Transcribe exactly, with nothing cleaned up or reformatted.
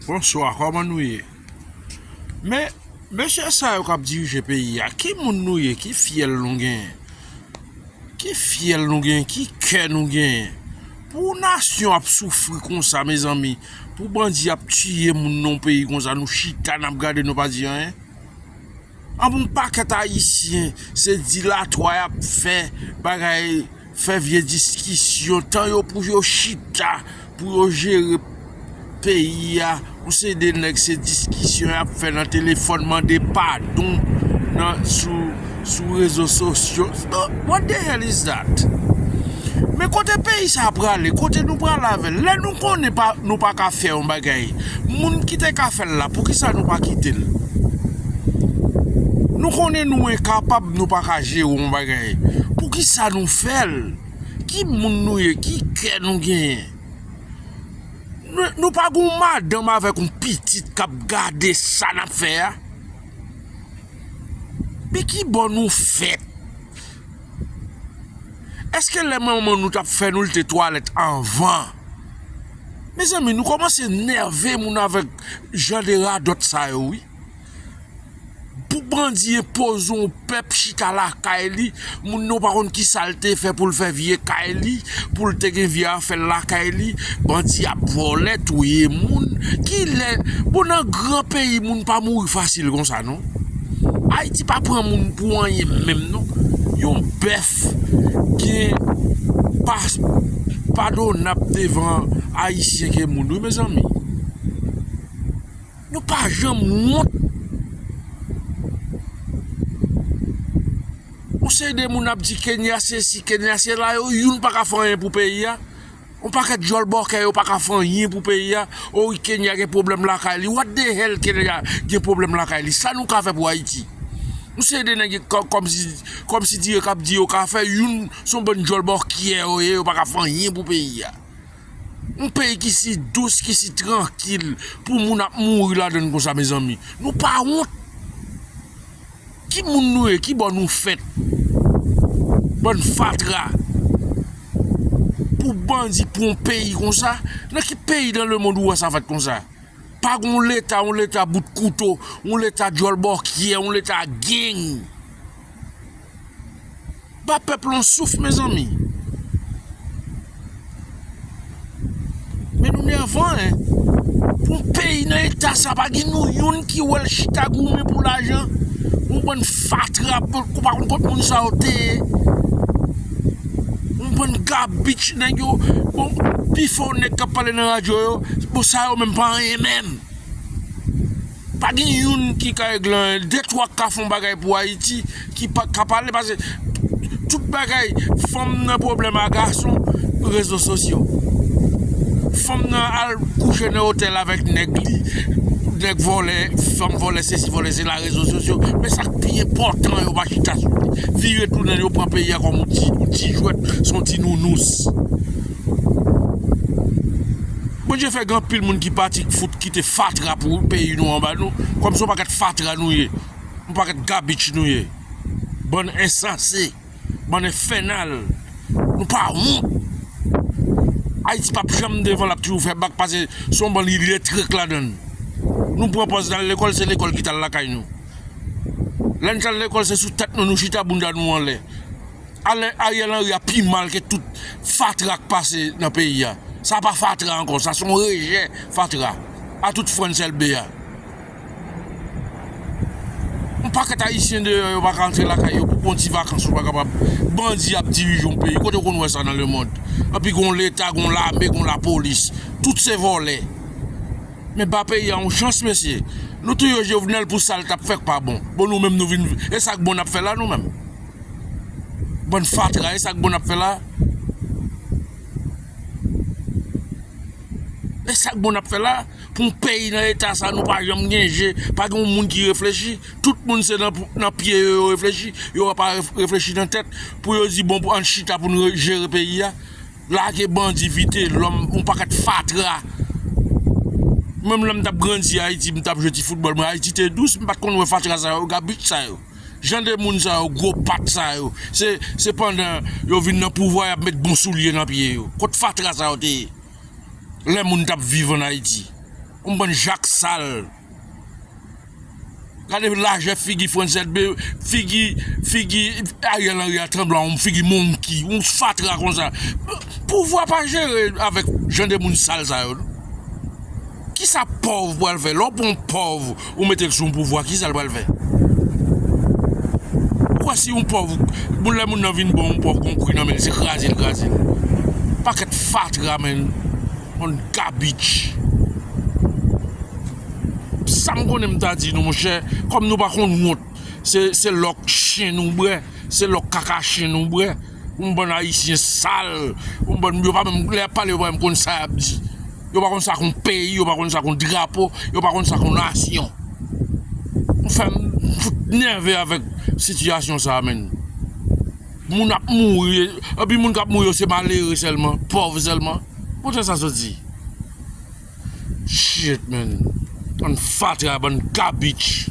Bonswa, kòman nou ye? Men, mesye sa yo k ap dirije peyi a, ki moun nou ye? Ki fyèl nou genyen? Ki fyèl nou genyen? Ki kè nou genyen? Pou nasyon ap soufri konsa, mezanmi, pou bandi ap tiye moun nan yon peyi konsa, nou chita, n ap gade, nou pa di anyen. Anben, yon pakèt Ayisyen, se dilatwa y ap fè, bagay, fè vye diskisyon, tan yo pou yo chita, pou yo jere peyi a, yon seri de nèg se diskisyon y ap fè nan telefòn, mande padon nan, sou, sou rezo sosyo. What the hell is that? Men kote peyi sa a prale, kote nou prale avè l? Lè nou konnen pa, nou pa ka fè yon bagay, moun ki te ka fè l la, poukisa nou pa kite l? Nou konnen nou enkapab, nou pa ka jere yon bagay. Poukisa nou fè l? Ki moun nou ye? Ki kè nou genyen? Nou, nou pa gen yon madanm avèk yon pitit k ap gade sa n ap fè a? Men ki bò nou fèt? Èske lè manman nou t ap fè nou, l te twalèt anvan? Mezanmi, nou kòmanse nève moun avèk jan de radòt sa yo, wi. Pou bandi enpoze yon pèp chita lakay li, moun nan pa konn ki sa l te fè pou l fè vye kay li, pou l te gen vye afè l lakay li, bandi ap vòlè, touye moun. Kilè, bon, nan gran peyi, moun pa mouri fasil konsa, non. Ayiti pa pran moun pou anyen menm, non. Yon bèf gen pa, padonab devan Ayisyen ke moun, wi, mezanmi. Nou pa janm wont. Yon seri de moun ap di Kenya sesi, Kenya sela, yo youn pa ka fè anyen pou peyi a. Yon pakèt djòl bòkè, yo pa ka fè anyen pou peyi a. O wi, Kenya gen pwoblèm lakay li. What the hell Kenya gen pwoblèm lakay li? Sa nou ka fè pou Ayiti? Yon seri de nèg kò-, kòmsi, kòmsi dire k ap di yo ka fè, youn se yon bann djòl bòkyè yo ye, yo pa ka fè anyen pou peyi a. Yon peyi ki si dous, ki si trankil, pou moun ap mouri ladan l konsa, mezanmi. Nou pa wont. Ki moun nou ye? Ki bò nou fèt? Bann fatra. Pou bandi pran yon peyi konsa? Nan ki peyi dans le monde ou wè sa fèt konsa? Pa gen yon leta, yon leta bout kouto, yon leta djòl bòkyè, yon leta gang. Ba pèp la yon souf, mezanmi. Men nou nèvan, en. Pou yon peyi nan eta sa, pa gen nou youn ki wè l chita goumen pou lajan. Yon bann fatra, pou, pou pa konn kot moun sa yo te ye. Yon bann gabich nèg yo. Bon, pifò nèg k ap pale nan radyo yo, bon, sa yo menm pa anyen menm. Pa gen youn ki ka regle anyen. De twa k ka fè yon bagay pou Ayiti, ki pa ka pale, paske tout bagay, fanm nan pwoblèm a gason, rezo sosyo. Fanm nan al kouche nan otèl avèk nèg li, nèg vòlè, fanm vòlè, sesi vòlè, sela, rezo sosyo. Men sa k pi enpòtan, yo pa chita sou li. Vire tounen, yo pran peyi a kòm yon ti, yon ti jwèt, se yon ti nounous. Bondye fè gen anpil moun ki pati k fout kite fatra pou peyi nou anba nou. Kòm se yon pakèt fatra nou ye. Yon pakèt gabich nou ye. Bann ensanse. Bann enfènal. Nou pa wont. Ayiti p ap janm devan, l ap toujou fè bak, paske se yon bann iletre k ladan l. Nou pran pòz n al lekòl, se lekòl ki t al lakay nou. Lè n t al lekòl, se sou tèt nou, nou chita bounda nou anlè. Ale, Ariel Henry a pi mal ke tout fatra k pase nan peyi a. Sa pa fatra ankò, sa se yon rejè fatra. A tout Frantz Elbé a. Yon pakèt Ayisyen deyò, yo pa ka antre lakay yo pou pran ti vakans, yo pa kapab. Bandi ap dirije yon peyi. Kote w konn wè sa nan lemonn? Anpi gon leta, gon lame, gon lapolis. Tout se vòlè. Men ba peyi a yon chans, mesye. Nou touye Jovenel pou sa l t ap fè k pa bon. Bon, nou menm nou vin, e sa k bon n ap fè la, nou menm? Bann fatra, e sa k bon n ap fè la? E sa k bon n ap fè la? Pou yon peyi nan eta sa, nou pa janm gen je, pa gen yon moun ki reflechi. Tout moun se nan, nan pye yo, yo reflechi. Yo pa ref-, reflechi nan tèt. Pou yo di, bon, pou, ann chita pou n re-, jere peyi a. Lage bandi, vitelòm, yon pakèt fatra. Menm lè m t ap grandi Ayiti, m t ap jwe ti foutbòl, mwen, Ayiti te dous, m pa t konn wè fatra sa yo, gabich sa yo. Jan de moun sa yo, gwo pat sa yo. Se, se pandan yo vin nan pouvwa, y ap met bon soulye nan pye yo. Kot fatra sa yo te ye? Lè moun t ap viv ann Ayiti. Yon bann jak sal. Gade lajè figi Frantz Elbé, figi, figi Ariel Henry a tranblan, yon figi monki, yon fatra konsa. Pouvwa pa jere avèk jan de moun sal sa yo, non. Kisa pòv pral fè? Lè w pran yon pòv, ou mete l sou yon pouvwa, kisa l pral fè? Ou kwè si yon pòv, moun lè moun nan vin bon, yon pòv gon kwi nan men l, se kraze l, kraze l. Pakèt fatra, menn. Yon gabich. Sa m konnen m ta di nou, monchè, kòm nou pa konn wont, se, se lòk chen nou bwè, se lòk kaka chen nou bwè. Yon bann Ayisyen sal, yon bann, yo pa menm, lè y ap pale, yo pa menm konn sa y ap di. Yo pa konn sa k yon peyi, yo pa konn sa k yon drapo, yo pa konn sa k yon nasyon. Ou fè m fout nève avèk sitiyasyon sa a, menn. Moun ap mouri, epi moun k ap mouri yo se malere sèlman, pòv sèlman. Kote sa soti? Shit, man. Bann fatra, bann gabich.